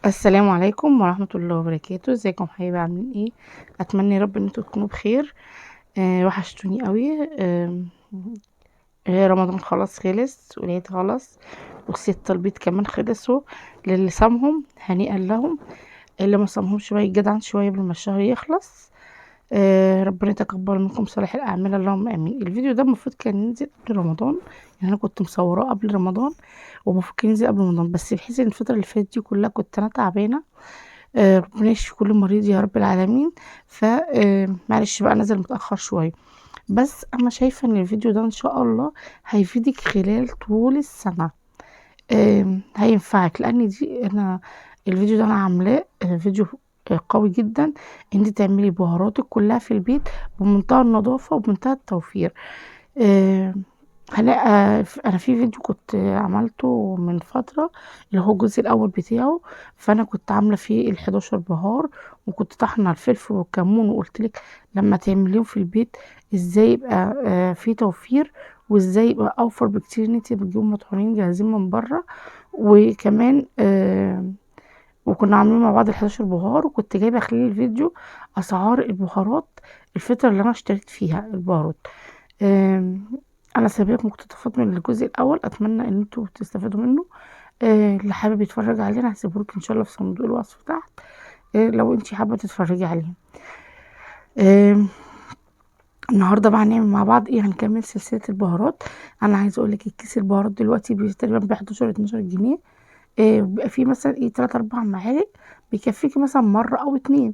السلام عليكم ورحمة الله وبركاته. ازيكم حبايبي؟ عاملين ايه؟ اتمنى يا رب ان انتوا تكونوا بخير. وحشتوني قوي. رمضان خلاص خلص، والعيد خلص، وست البيت كمان خلصوا. للي صامهم هنيئا لهم، اللي ما صامهمش بقى يتجدعن شوية قبل ما الشهر يخلص. ربنا يتقبل منكم صالح الاعمال، اللهم امين. الفيديو ده المفروض كان ينزل قبل رمضان، يعني انا كنت مصوراه قبل رمضان ومفروض كان ينزل قبل رمضان، بس بحيث ان الفترة اللي فاتت دي كلها كنت انا تعبانة. ربنا يشفي كل مريض يا رب العالمين. ف معلش بقى نزل متاخر شوية، بس انا شايفه ان الفيديو ده ان شاء الله هيفيدك خلال طول السنة. هينفعك، لان دي انا الفيديو ده انا عاملاه، فيديو قوي جدا ان انت تعملي بهاراتك كلها في البيت بمنتهى النظافة وبمنتهى التوفير. هلا، انا في فيديو كنت عملته من فترة اللي هو الجزء الاول بتاعه، فانا كنت عامله فيه ال11 بهار، وكنت طحنه الفلفل والكمون، وقلت لك لما تعمليهم في البيت ازاي يبقى في توفير، وازاي يبقى اوفر بكتير ان انت بتجيبهم مطحونين جاهزين من بره. وكمان وكنا عاملين مع بعض ال11 بهار، وكنت جايبه خلال الفيديو اسعار البهارات الفترة اللي انا اشتريت فيها البهارات. انا سايبه لكم مقتطفات من الجزء الاول، اتمنى ان انتوا تستفادوا منه. اللي حابب يتفرج عليه انا هسيبه لكم ان شاء الله في صندوق الوصف تحت، لو انتي حابة تتفرجي عليه. النهارده بقى هنعمل مع بعض ايه؟ هنكمل سلسلة البهارات. انا عايزه اقول لك الكيس البهارات دلوقتي تقريبا ب 11 12 جنيه. بيبقى فيه مثلا ايه 3 4 معالق، بيكفيكي مثلا مرة او اتنين،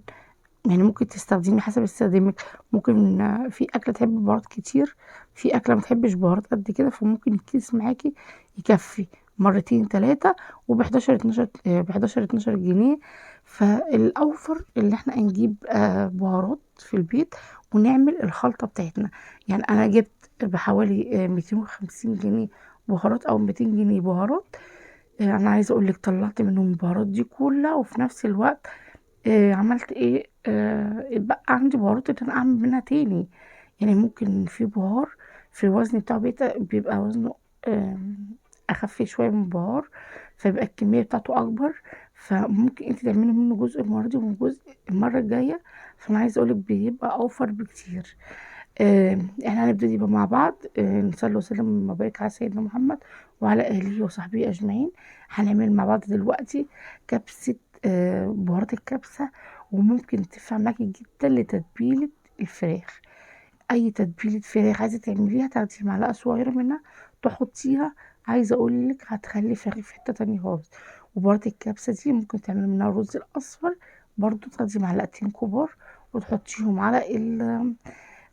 يعني ممكن تستخدمي حسب استخدامك. ممكن في اكله تحب بهارات كتير، في اكله ما تحبش بهارات قد كده، فممكن الكيس معاكي يكفي مرتين تلاتة، وب حداشر اتناشر، ب حداشر اتناشر جنيه. فالاوفر اللي احنا نجيب بهارات في البيت ونعمل الخلطة بتاعتنا. يعني انا جبت بحوالي 250 جنيه بهارات او 200 جنيه بهارات. انا عايزه اقول لك طلعت منهم البهارات دي كلها، وفي نفس الوقت عملت ايه؟ اتبقى عندي بهارات اللي انا اعمل منها تاني. يعني ممكن في بهار في الوزن بتاعه بيبقى وزنه اخف شوية من البهار، فبيبقى الكمية بتاعته اكبر، فممكن انت تعملي منه جزء المرة دي وجزء المرة الجاية. فانا عايزه اقولك بيبقى اوفر بكتير. احنا هنبتدي بقى مع بعض. نصلي وسلم وبارك على سيدنا محمد وعلى اهله وصحبه اجمعين. هنعمل مع بعض دلوقتي كبسة، بهارات الكبسه، وممكن تنفع معاكي جدا لتتبيله الفراخ. اي تتبيله فراخ عايزه تعمليها تاخدي معلقه صغيرة منها تحطيها، عايزه اقول لك هتخلي فراخ في حتة تانية خالص. وبهارات الكبسه دي ممكن تعملي منها الرز الاصفر برضو، تاخدي معلقتين كبار وتحطيهم على ال،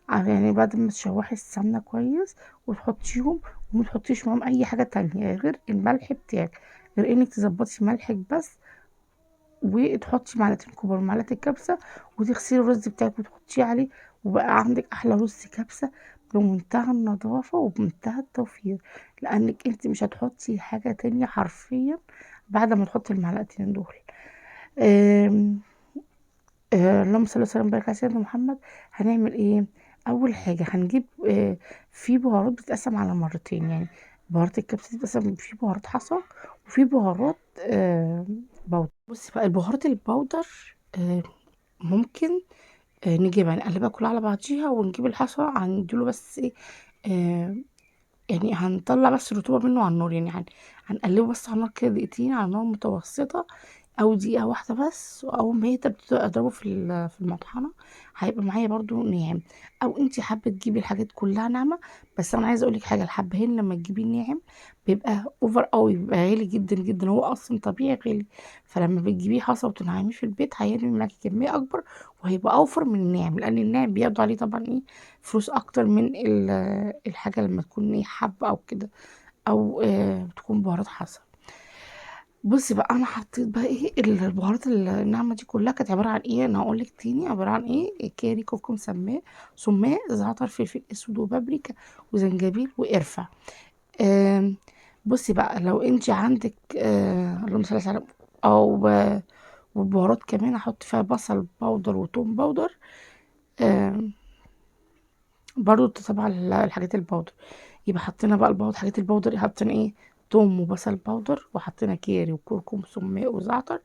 يعني بعد ما تشوحي السمنة كويس وتحطيهم، وما تحطيش معاهم اي حاجة تانية غير الملح بتاعك، غير انك تظبطي ملحك بس، وتحطي معلقتين كبار معلقه الكبسه، وتغسلي الرز بتاعك وتحطيه عليه، وبقى عندك احلى رز كبسة بمنتهى النظافة وبمنتهى التوفير، لانك انت مش هتحطي حاجة تانية حرفيا بعد ما تحطي المعلقتين دول. اللهم صل وسلم وبارك على سيدنا محمد. هنعمل ايه؟ اول حاجة هنجيب في بهارات بتتقسم على مرتين، يعني بهارات الكبسه دي بتتقسم في بهارات حصى وفي بهارات powder. بصي بقى البهارات ال powder، ممكن نجيبها نقلبها كلها على بعضيها، ونجيب الحصى هنديله بس ايه، يعني هنطلع بس الرطوبة منه على النار، يعني هنقلبه بس على النار كده دقيقتين على نار متوسطه او دقيقة واحدة بس، واول ما يهدى بتبدأ اضربه في المطحنه، هيبقى معايا برضو ناعم. او انتي حابة تجيبي الحاجات كلها ناعمة، بس انا عايزه اقولك حاجة، الحبهان لما تجيبيه ناعم بيبقى over قوي، بيبقى غالي جدا جدا، هو اصلا طبيعي غالي، فلما بتجيبيه حصى وتنعميه في البيت هيعمل معاكي كمية اكبر وهيبقى اوفر من الناعم، لان الناعم بياخدوا عليه طبعا ايه فلوس اكتر من الحاجة لما تكون ايه حبه او كده، او بتكون بهارات حصى. بصي بقى انا حطيت بقى ايه البهارات الناعمة دي كلها، كانت عبارة عن ايه؟ انا هقول لك تاني عبارة عن ايه. كاري، كركم، سماق، سماق، زعتر، فلفل اسود، وبابريكا، وزنجبيل، وقرفه. بصي بقى لو انت عندك اللهم صل على سيدنا او والبهارات كمان هحط فيها بصل powder وتوم powder، برضو تبع الحاجات ال powder. يبقى حطينا بقى ال powder، حاجات ال powder حطينا ايه؟ توم وبصل powder، وحطينا كاري وكركم سماق وزعتر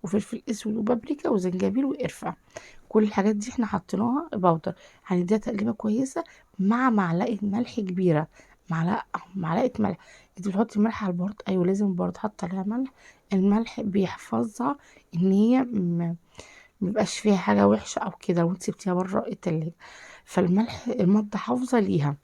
وفلفل اسود وبابريكا وزنجبيل وقرفه. كل الحاجات دي احنا حطيناها powder. هنديها تقليبه كويسة مع معلقه ملح كبيرة، معلقه معلقه ملح. انت بتحطي ملح على البهارات؟ ايوه لازم البهارات حط عليها ملح. الملح بيحفظها ان هي ميبقاش فيها حاجة وحشة او كده وانت سبتيها بره التلاجة، فالملح المادة حافظه ليها.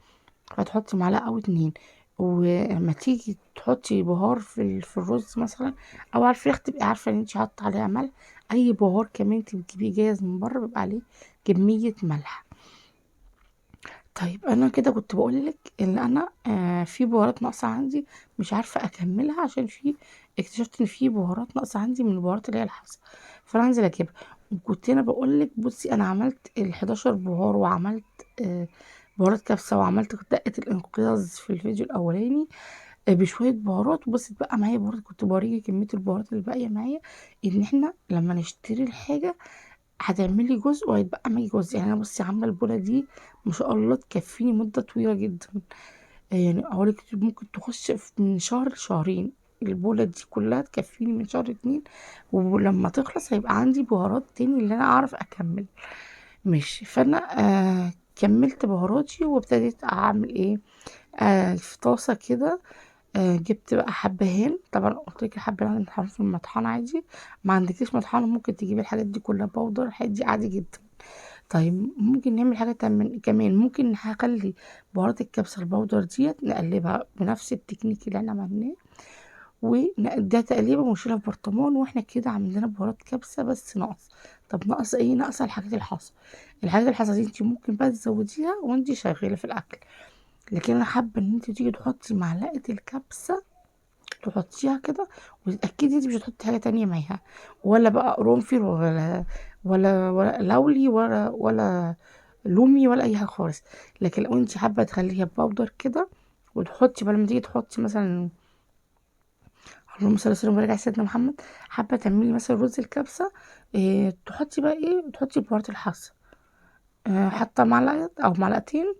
فتحطي معلقه او اتنين. ولما تيجي تحطي بهار في الرز مثلا او على الفراخ، تبقي عارفه ان انت حاطه عليها ملح. اي بهار كمان انت بتجيبيه جاهز من بره بيبقى عليه كمية ملح. طيب انا كده كنت بقولك ان انا في بهارات ناقصه عندي مش عارفه اكملها، عشان في اكتشفت ان في بهارات ناقصه عندي من البهارات اللي هي الحصى، فانا هنزل اجيبها. وكنت انا بقولك بصي انا عملت ال11 بهار، وعملت بهارات كبسة، وعملت دقه الانقاذ في الفيديو الاولاني بشوية بهارات. وبس اتبقى معايا بهارات، كنت بوريكي كمية البهارات اللي باقية معايا. ان احنا لما نشتري الحاجة هتعملي جزء وهيتبقى معاكي جزء. يعني انا بصي عامله البوله دي ما شاء الله تكفيني مده طويلة جدا، يعني اقولك ممكن تخش من شهر لشهرين. البوله دي كلها تكفيني من شهر اتنين، ولما تخلص هيبقى عندي بهارات تاني اللي انا اعرف اكمل. ماشي. فانا كملت بهاراتي وابتديت اعمل ايه، في طاسه كده جبت بقى حبهان. طبعا قلت لك الحبهان عندك في المطحنه عادي، ما عندكيش مطحنه ممكن تجيبي الحاجات دي كلها powder، الحاجات دي عادي جدا. طيب ممكن نعمل حاجة كمان، ممكن هخلي بهارات الكبسه ال powder ديت نقلبها بنفس التكنيك اللي احنا عملناه، ونديها تقليبه ونشيلها في برطمان، واحنا كده عندنا بهارات كبسة بس ناقص. طب ناقص ايه؟ ناقصه الحاجات الحصى. الحاجات الحصى دي انت ممكن بقى تزوديها وانت شغالة في الاكل، لكن انا حابة ان انت تيجي تحطي معلقه الكبسه تحطيها كده وتتاكدي انت مش هتحطي حاجة تانية معاها، ولا بقى قرنفل ولا ولا ولا لولي ولا لومي ولا اي حاجة خالص. لكن لو انت حابة تخليها powder كده وتحطي بقى لما تيجي تحطي مثلا، اللهم صل وسلم وبارك على سيدنا محمد، حابة تعملي مثلا رز الكبسه، اه تحطي بقى ايه، تحطي بهارات الحصى، اه حاطه معلقه او معلقتين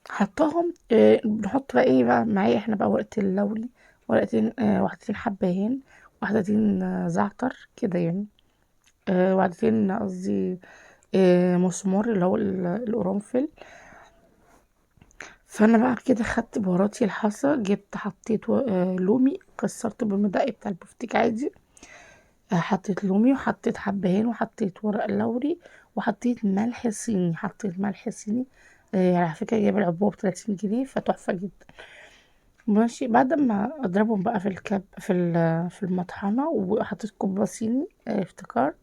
حطاهم. اه نحط بقى ايه بقى معايا احنا بقى ورقة اللولي، ورقتين، اه واحدتين حبايين، واحدتين زعتر كده يعني، اه واحدتين قصدي مسمار اللي هو القرنفل. فانا بقى كده خدت بهاراتي الحصى، جبت حطيت لومي كسرته بالمدق بتاع البفتيك عادي، حطيت لومي وحطيت حبهان وحطيت ورق لوري وحطيت ملح صيني. حطيت ملح صيني على فكرة جايبه العبوه ب30 جنيه، فتحفه جدا. ماشي. بعد ما اضربهم بقى في الكب في المطحنه، وحطيت كوبا صيني، افتكرت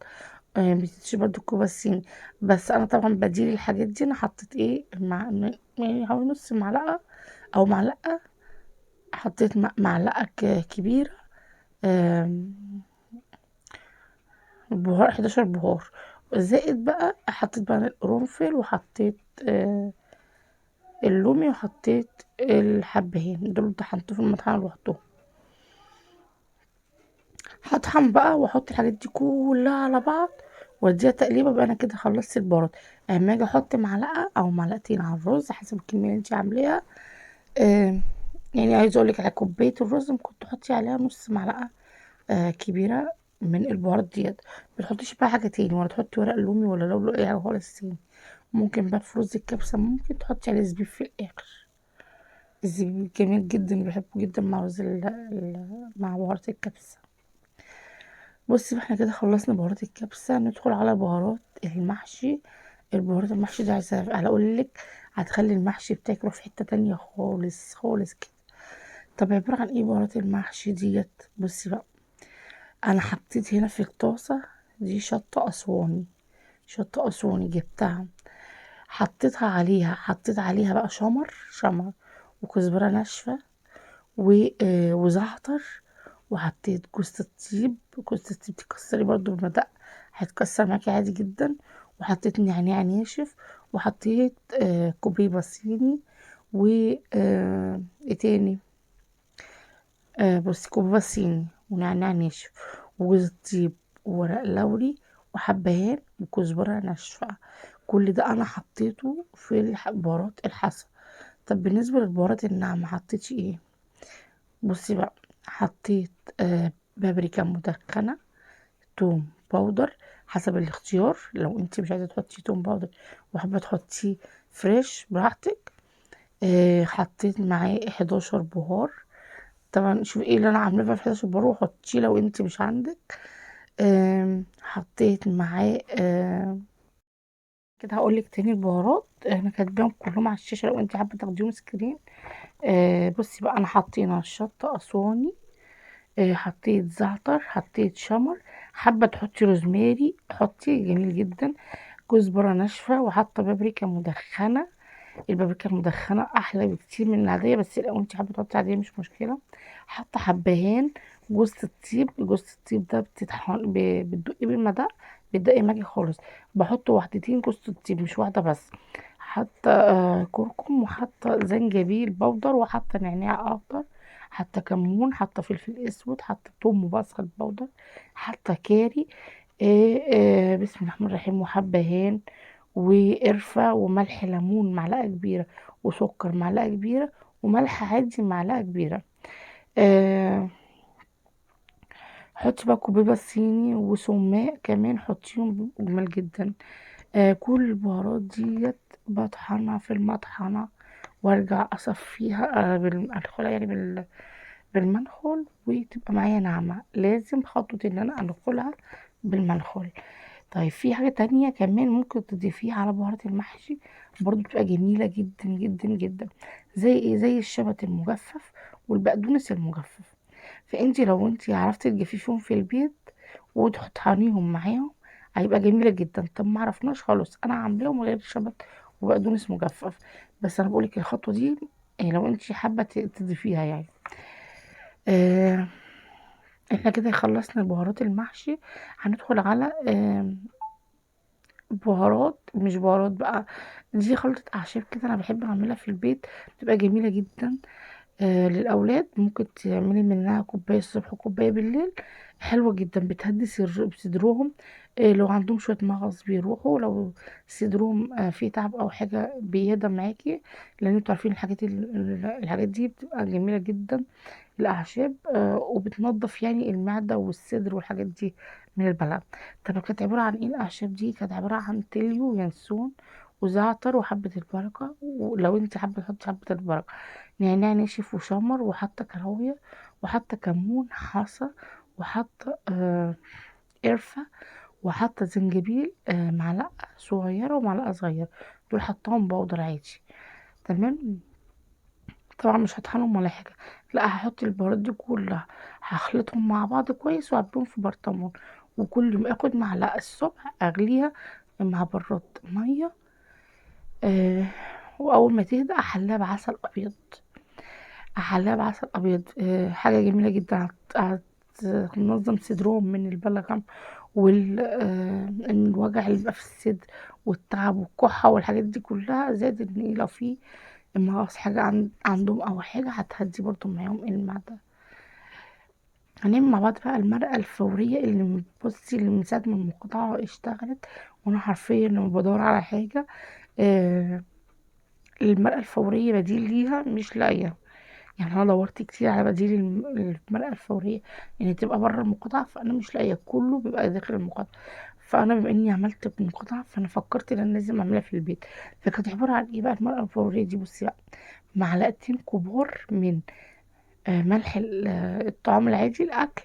بتتشي برضو الكوبا الصيني، بس انا طبعا بديل الحاجات دي. انا حطيت ايه مع يعني حوالي نص معلقه او معلقه، حطيت معلقه كبيرة، بهار 11 بهار، زائد بقى حطيت بقى القرنفل وحطيت اللومي وحطيت الحبهان، دول طحنته في المطحنه لوحدهم. هطحن بقى واحط الحاجات دي كلها على بعض واديها تقليبه. بقى انا كده خلصت البهارات. اما اجي احط معلقه او معلقتين على الرز حسب الكمية اللي انت عاملاها، يعني عايزه اقول لك على كوباية الرز ممكن تحطي عليها نص معلقه كبيرة من البهارات ديت. ما تحطيش بقى حاجة تاني، ولا تحطي ورق لومي ولا لولو اي حاجة خالص تاني. ممكن بقى في رز الكبسه ممكن تحطي عليه زبيب في الاخر. الزبيب جميل جدا، بحبه جدا مع رز مع بهارات الكبسه. بصي احنا كده خلصنا بهارات الكبسه، ندخل على بهارات المحشي. البهارات المحشي دي عايزه اقول لك هتخلي المحشي بتاعك يروح في حتة تانية خالص خالص كده. طب عبارة عن ايه بهارات المحشي ديت؟ بصي بقى، انا حطيت هنا في الطاسه دي شطه اسواني، شطه اسواني جبتها حطيتها عليها، حطيت عليها بقى شمر شمر وكزبره ناشفة وزعتر، وحطيت جوز الطيب. جوز الطيب تكسري برضو بمدق هيتكسر معاكي عادي جدا. وحطيت نعناع ناشف، وحطيت كوبيبه صيني، و ايه تاني، بصي كوبيبه صيني ونعناع ناشف وجوز الطيب وورق لوري وحبهان وكزبره ناشفة. كل ده انا حطيته في بهارات الحصى. طب بالنسبة للبهارات الناعمة حطيتي ايه؟ بصي بقى، حطيت بابريكا مدخنه، توم powder حسب الاختيار، لو انت مش عايزه تحطي توم powder وحابة تحطيه fresh براحتك. حطيت معاه 11 بهار. طبعا شوفي ايه اللي انا عاملاه في 11 بهار وحطيه لو انت مش عندك. حطيت معاه كده. هقولك تاني البهارات انا كاتباهم كلهم على الشاشة لو انت حابة تاخديهم screen. بصي بقى، انا حطينا الشطه اسواني، حطيت زعتر، حطيت شمر، حابة تحطي روزماري حطي، جميل جدا، كزبره ناشفة، وحاطه بابريكا مدخنه. البابريكا المدخنه احلى بكتير من العادية، بس لو انت حابة تحطي عادية مش مشكلة. حاطه حبهان، جوز الطيب. جوز الطيب ده بتطحن، بتدقي بالمدق، بتدقي معاكي خالص. بحط واحدتين جوز الطيب مش واحدة بس. حاطه كركم، وحاطه زنجبيل powder، وحاطه نعناع اخضر، حاطه كمون، حاطه فلفل اسود، حاطه ثوم وبصل powder، حاطه كاري، بسم الله الرحمن الرحيم، وحبهان وقرفة وملح ليمون معلقة كبيرة، وسكر معلقة كبيرة، وملح عادي معلقة كبيرة. حطي بقى كوبيبة صيني وسماق كمان، حطيهم بيبقوا جمال جدا. كل البهارات ديت بطحنها في المطحنة وارجع اصفيها، ادخلها يعني بالمنخل، وتبقى معايا ناعمة. لازم خطوة ان انا انخلها بالمنخل. طيب في حاجة تانية كمان ممكن تضيفيها على بهارات المحشي برضو، بتبقى جميلة جدا جدا جدا. زي ايه؟ زي الشبت المجفف والبقدونس المجفف. فانتي لو انتي عرفتي تجففيهم في البيت وتطحنيهم معاهم هيبقى جميلة جدا. طب ما عرفناش خالص، انا عاملاهم غير شبت وبقدونس مجفف، بس انا بقولك الخطوة دي لو انتي حابة تضيفيها يعني. احنا كده خلصنا بهارات المحشي. هندخل على بهارات، مش بهارات بقى، دي خلطة أعشاب كده أنا بحب أعملها في البيت، بتبقى جميلة جدا. للأولاد ممكن تعملي منها كوباية الصبح وكوباية بالليل، حلوة جدا، بتهدي صدرهم. لو عندهم شوية مغص بيروحوا، لو صدرهم فيه تعب أو حاجة بيهدى معاكي، لأن انتوا عارفين الحاجات دي بتبقى جميلة جدا، الأعشاب، وبتنظف يعني المعدة والصدر والحاجات دي من البلع. طب كانت عبارة عن ايه الأعشاب دي؟ كانت عبارة عن تليو وينسون وزعتر وحبة البركة، ولو انت حابة تحطي حبة البركة، نعناع ناشف وشمر، وحاطة كراوية، وحاطة كمون حصى، وحاطة قرفة، وحاطة زنجبيل، معلقة صغيرة ومعلقة صغيرة، دول حطاهم بودر عادي. تمام، طبعا مش هطحنهم ولا حاجة، لا هحط البهارات دي كلها، هخلطهم مع بعض كويس وأعبيهم في برطمان، وكل ما اخد معلقة الصبح اغليها مع براد مية، واول ما تهدى احليها بعسل ابيض. احليها بعسل ابيض، حاجة جميلة جدا، هتنظم صدرهم من البلغم الوجع اللي بيبقى في الصدر والتعب والكحة والحاجات دي كلها، زائد ان إيه لو في مغص حاجة عندهم او حاجة هتهدي برضو معاهم المعدة. هنعمل مع بعض بقى المرقة الفورية اللي بصي اللي من ساعة ما المقاطعة اشتغلت وانا حرفيا لما بدور على حاجة، المرقة الفورية بديل ليها مش لاقية. انا دورت كتير على بديل المرقة الفورية يعني تبقى بره المقاطعة، فانا مش لاقية، كله بيبقى داخل المقاطعة. فانا بما اني عملت مقاطعة فانا فكرت ان انا لازم اعملها في البيت. فكانت عبارة عن ايه بقى المرقة الفورية دي؟ بصي بقى، معلقتين كبار من ملح الطعام العادي الاكل،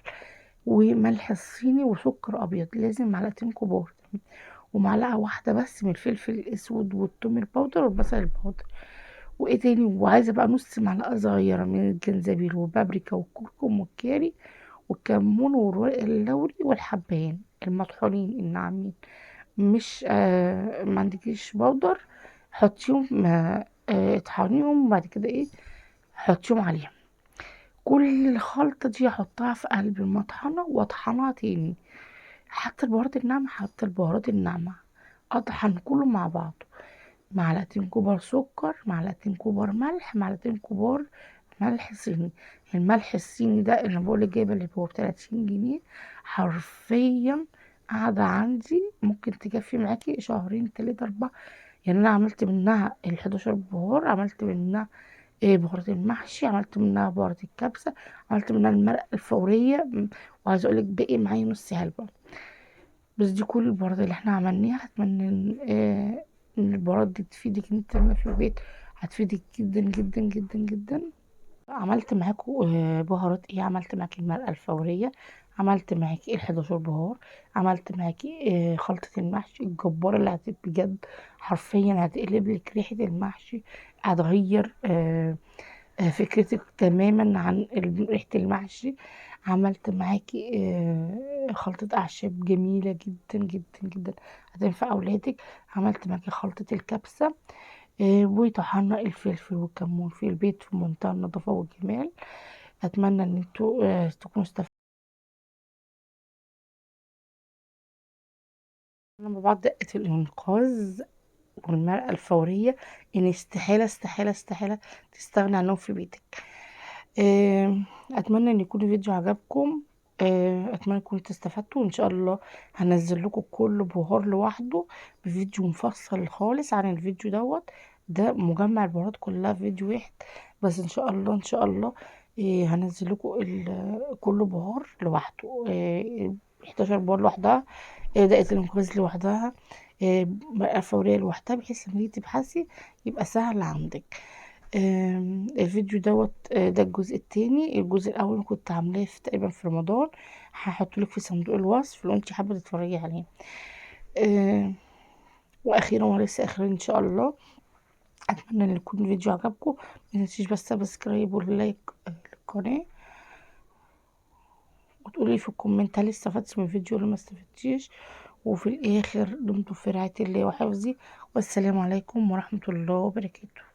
وملح الصيني، وسكر ابيض، لازم معلقتين كبار، ومعلقة واحدة بس من الفلفل الاسود والثوم ال powder والبصل ال powder، وايه تاني، وعايزه بقى نص معلقه صغيرة من الجنزبيل والبابريكا والكركم والكاري والكمون والورق اللوري والحبهان المطحونين الناعمين، مش ما عندكيش powder حطيهم، اطحنيهم، وبعد كده ايه حطيهم عليهم. كل الخلطة دي احطها في قلب المطحنه واطحنها تاني، حتى البهارات الناعمة، حتى البهارات الناعمة اطحن كله مع بعضه، معلقتين كبار سكر، معلقتين كبار ملح، معلقتين كبار ملح صيني. الملح الصيني ده اللي بقولك جايبه اللي هو بتلاتين جنيه، حرفيا قاعدة عندي ممكن تكفي معاكي شهرين تلاتة أربعة. أنا عملت منها الحداشر بهار، عملت منها بهارات المحشي، عملت منها بهارات الكبسه، عملت منها المرقه الفورية. وعايزه اقولك باقي معايا نص علبة. بس دي كل البهارات اللي احنا عملناها. اتمنى ان البهارات دي تفيدك انت تعمليها في البيت، هتفيدك جدا جدا جدا جدا. عملت معاكم بهارات ايه؟ عملت معاكي المرقه الفورية، عملت معاكي ال11 بهار، عملت معاكي خلطه المحشي الجبارة اللي بجد حرفيا هتقلب لك ريحه المحشي، هتغير فكرتك تماما عن ريحه المحشي. عملت معاكي خلطه اعشاب جميلة جدا جدا جدا هتنفع اولادك. عملت معاكي خلطه الكبسه، وطحنا الفلفل والكمون في البيت في منتهى النظافة والجمال. اتمنى ان انتوا تكونوا استفدتوا مع بعض. دقه الانقاذ والمرقه الفورية ان استحالة استحالة استحالة تستغني عنهم في بيتك. اتمنى ان يكون الفيديو عجبكم، اتمنى تكونوا استفدتوا، وان شاء الله هنزل لكم كل بهار لوحده بفيديو مفصل خالص عن الفيديو دوت، ده مجمع البهارات كلها في فيديو واحد بس. ان شاء الله ان شاء الله هنزل لكم كل بهار لوحده، 11 بهار لوحدها، دقة الانقاذ لوحدها، مرقة فورية لوحدها، بحيث لما تيجي تبحثي يبقى سهل عندك. الفيديو دوت، ده الجزء التاني. الجزء الاول كنت عاملاه تقريبا في رمضان، هحطه لك في صندوق الوصف لو انت حابة تتفرجي عليه. واخيرا وليس اخيرا ان شاء الله اتمنى ان يكون الفيديو عجبكم. ما تنسيش بس subscribe وال like للقناة، وتقولي في ال comment هل استفدتي من الفيديو ولا ما استفدتيش. وفي الاخر دمتم في رعاية الله وحفظه، والسلام عليكم ورحمة الله وبركاته.